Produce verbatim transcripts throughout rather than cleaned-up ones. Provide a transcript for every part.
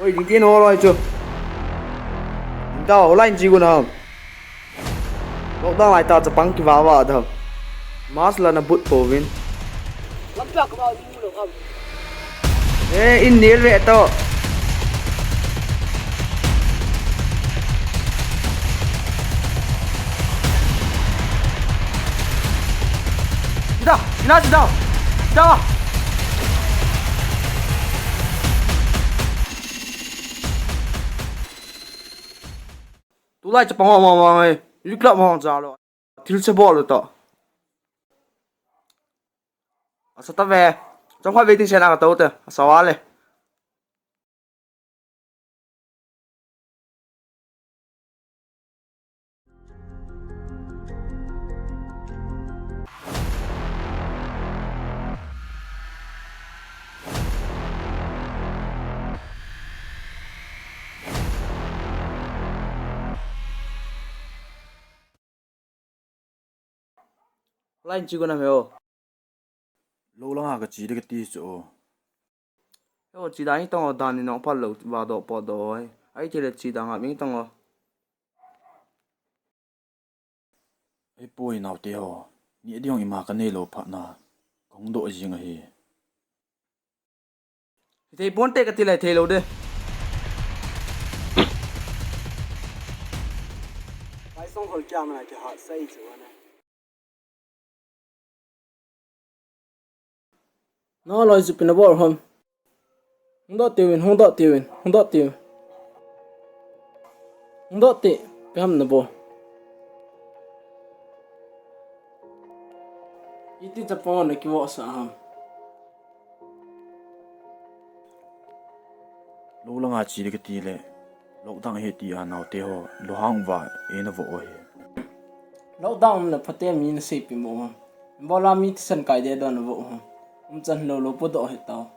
Oi, ding tin ho loi chu. Ding tao, line chi gun ham. Lockdown lai ta chapang kivava dam. Mask la na but pouvin. Lampi a kava ding lo ham. Eh, in nil ve to. Sida, sida, sida. Sida. Tulai chapang ho mama ngai. Youth club ho jalo. Thil che bol lo to. Asa ta ve. Chang khat waiting shed a ka to te. Asa wa le. Line chi ko na me o. Lo langa ka chi de ka ti chu o. Yo, chi dang hi tong o, dan ni nong pal lo va do po do oi. Ai ti le chi dang a mi tong o. Ei poi nau te ho. Ni ding ima ka nei lo pha na. Ka hung do jing ahi. Thei pon te ka ti le thei lo de. Vai song hol kya mana ke ha sai chu na. Na loi ju pina bol ham. Hung dot tiuvin, hung dot tiuvin, hung dot tiuvin. Hung dot ti, ipi ham na bol. Iti chapang na kivoh sah ham. Lo langa chi de ka ti le. Lockdown hi ti a nau te ho. Lo hang va e na vo o hi. Lockdown na phate mi na sei pi mo ham. Bola mi ti san kai de do na vo ham. Um chan lo lo po do he tao.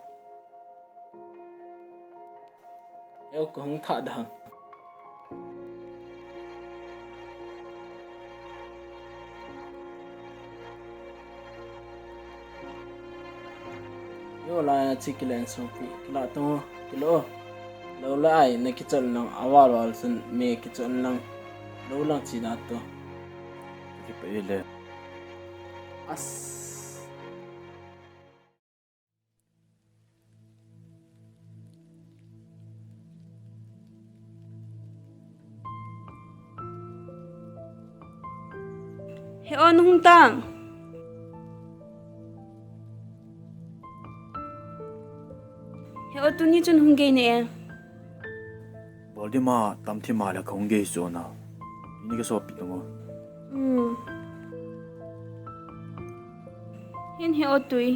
Yo, ka hung tha da. Yo, la ya chi kilen so pi. Kila to, kilo. Lo la ai, na kichon lang, awal wal sun, me kichon lang. Lo lang chi na to. Kipa ile. As. He o, na hung tang. He o, tuni chun hung gei ne e. Bol di ma, tam thi ma le ka hung gei so na. Ni ka so pi tong o. Hmm. Hin he o tui.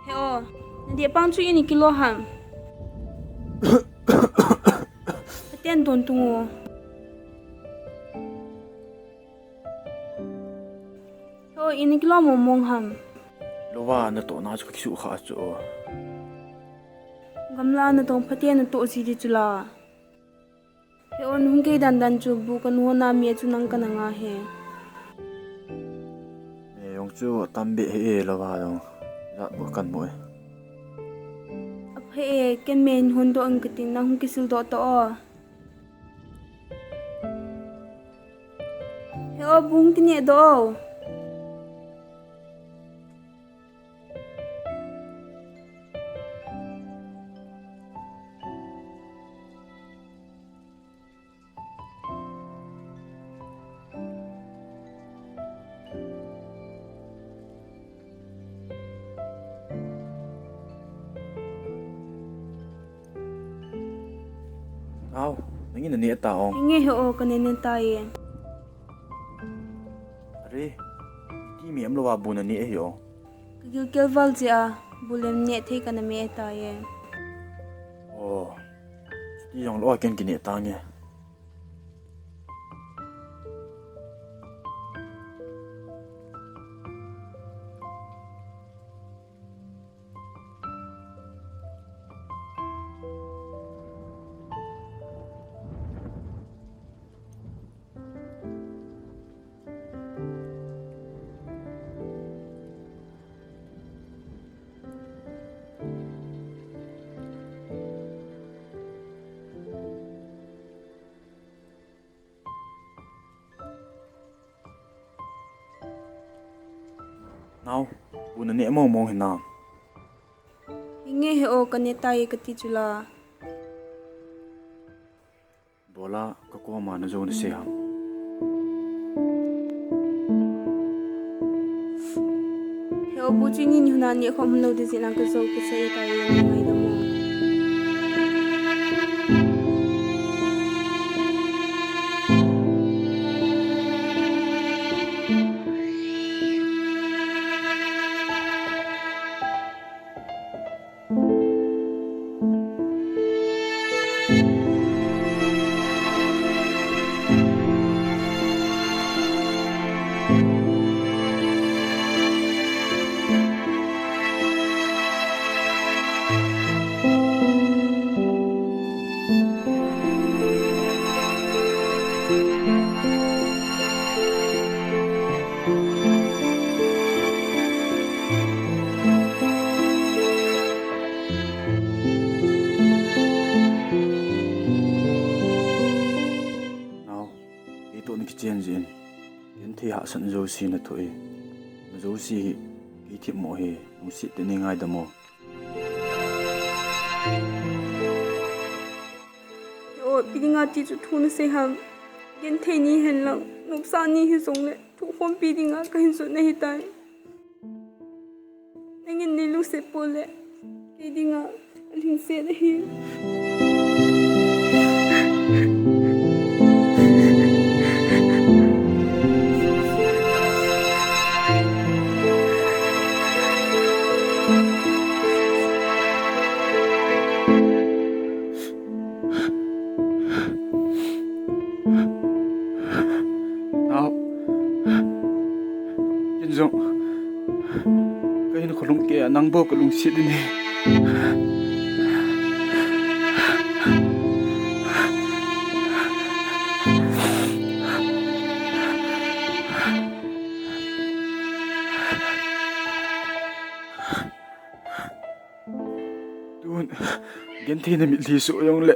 He o, na dia pang chu ini kilo ham. Pathen don tung o. He o, ini kilo mong mong ham. Lo va na to na chu ka kisu kha chu o. Gamla na tong Pathen na to ji di chu la. He o, na hung gei dan dan chu bu ka nu na mi chu nang ka na nga he. Me jong chu tam be he e lo va jong. Jat bu kan mo e. A phe e, ken me hon do ang ka tin na hung kisil do to o. He o, bu hung kine do o. Au, nangin na ne ta ong. Nge he o, ka ne ne ta e. Are, ti mi am lo wa bu na ne he o. Ka gilkel val jeh a, bu lem ne thei ka na me ta e. Oh, ti jong lo ken ki ne ta nge. Nao, pu naneh mong mong hinam? Hinge he o, kaneh tai kati chu la. Bola, kakoma najou nasei ham? He o, pu chu ni ni huna neh khom lou ding jeh a kajou kasei tai, ngaidam o. Nao, kei toh nakichen jeh in, genthei hahsatna jouse nathoh e. Ama jouse hi kei themmo ahi, lungset tah in nei ngaidam o. He o, ipi dinga ti chu thu nasei ham? Genthei ni henlang, nopsah ni hijongle, thu khompi dinga kahin jot nahi tai. Nangin nei lungset pole, kei dinga alhingset ahi. Nao. Ken jong, kahin kholung kei a nang bou kalungset in ahi. Tun, genthei na mitlhi soh jongle,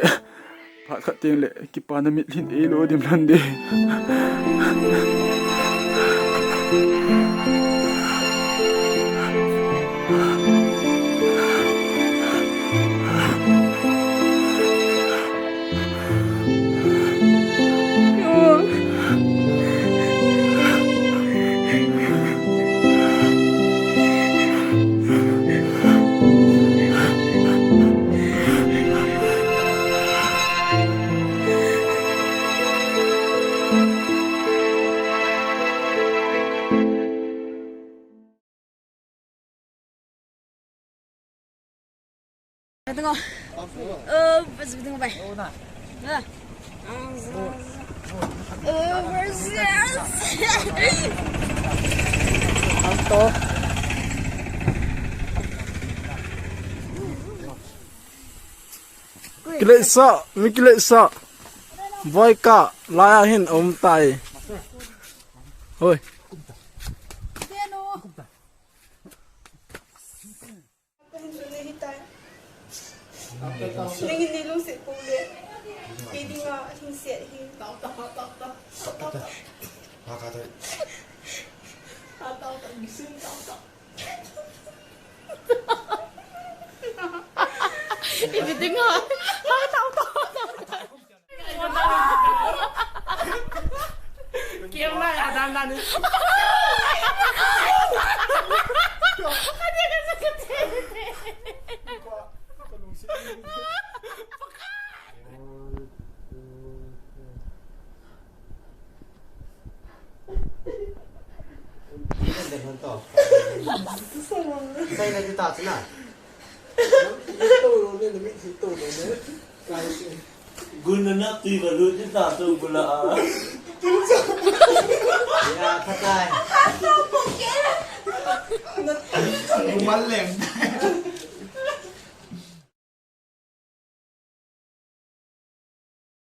phat khat tengle kipana mitlhi in eilou dim lhon ding. Tengok. Eh, pas tengok bai. Ah. Eh, pas. Anto. Kilesa, mi kilesa. Boy ka, laya hin um tai. Hoi. Nangin nei lungset pole, kei dinga alhingset ahi. Ibi dinga. Gun na nak tui ka lut ni ta tu bula a. Ya, khatai. Maleng.